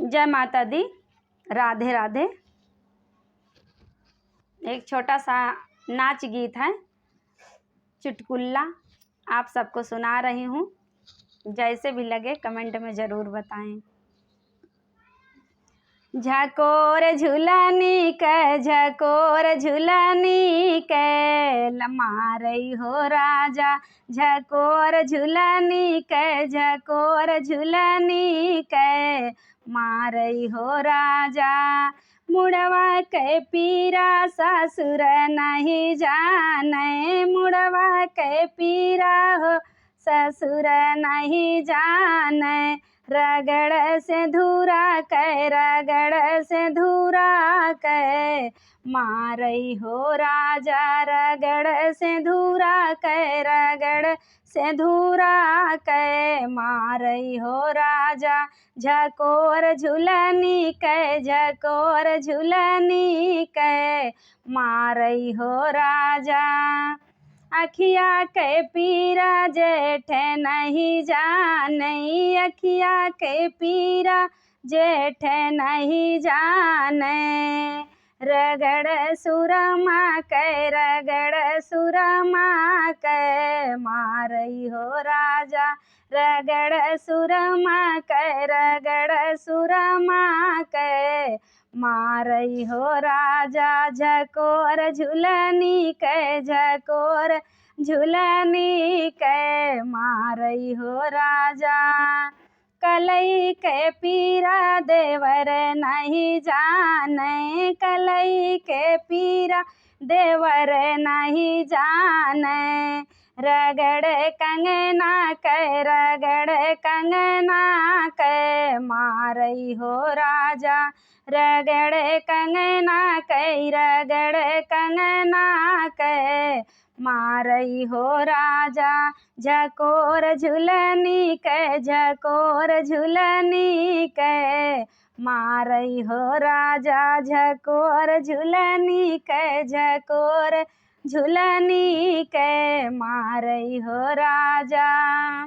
जय माता दी, राधे राधे। एक छोटा सा नाच गीत है, चुटकुल्ला, आप सबको सुना रही हूँ। जैसे भी लगे कमेंट में ज़रूर बताएं। झकोर झूलनी के, झकोर झूलनी के लमारई हो राजा। झकोर झूलनी के, झकोर झूलनी के मारई हो राजा। मुड़वा के पीरा ससुर नहीं जाने, मुड़वा के पीरा हो ससुर नहीं जाने। रगड़ से धूरा के, रगड़ से धूरा के मारई हो राजा। रगड़ से धूरा के, रगड़ से धूरा के मारई हो राजा। झकोर झूलनी के, झकोर झूलनी के मारई हो राजा। अखिया के पीरा जेठ नहीं जाने, अखिया के पीरा जेठ नहीं जाने। रगड़ सुरमा के, रगड़ सुरमा के मारई हो राजा। रगड़ सुरमा के, रगड़ सुरमा के मारई हो राजा। झकोर झूलनी के, झकोर झूलनी के मारई हो राजा। कलई के पीरा देवर नहीं जाने, कलई के पीरा देवर नहीं जाने। रगड़ कंगना के, रगड़ कंगना के मारई हो राजा। रगड़ कंगना के, रगड़ कंगना के मारई हो राजा। झकोर झूलनी के, झकोर झूलनी के मारई हो राजा। झकोर झूलनी के, झकोर झूलनी के मारई हो राजा।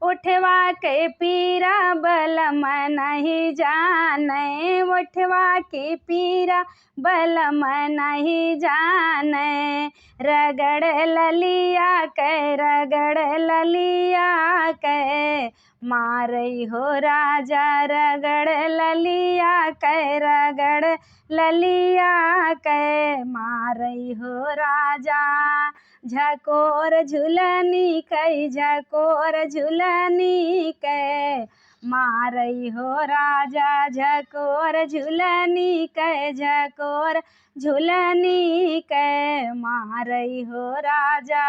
उठवा के पीरा बलम नहीं जाने, उठवा के पीरा बलम नहीं जाने। रगड़ ललिया के, रगड़ ललिया के मारई हो राजा। रगड़ ललिया के, रगड़ ललिया के मारई हो राजा। झकोर झूलनी के, झकोर झूलनी के मारई हो राजा। झकोर झूलनी के, झकोर झूलनी के मारई हो राजा।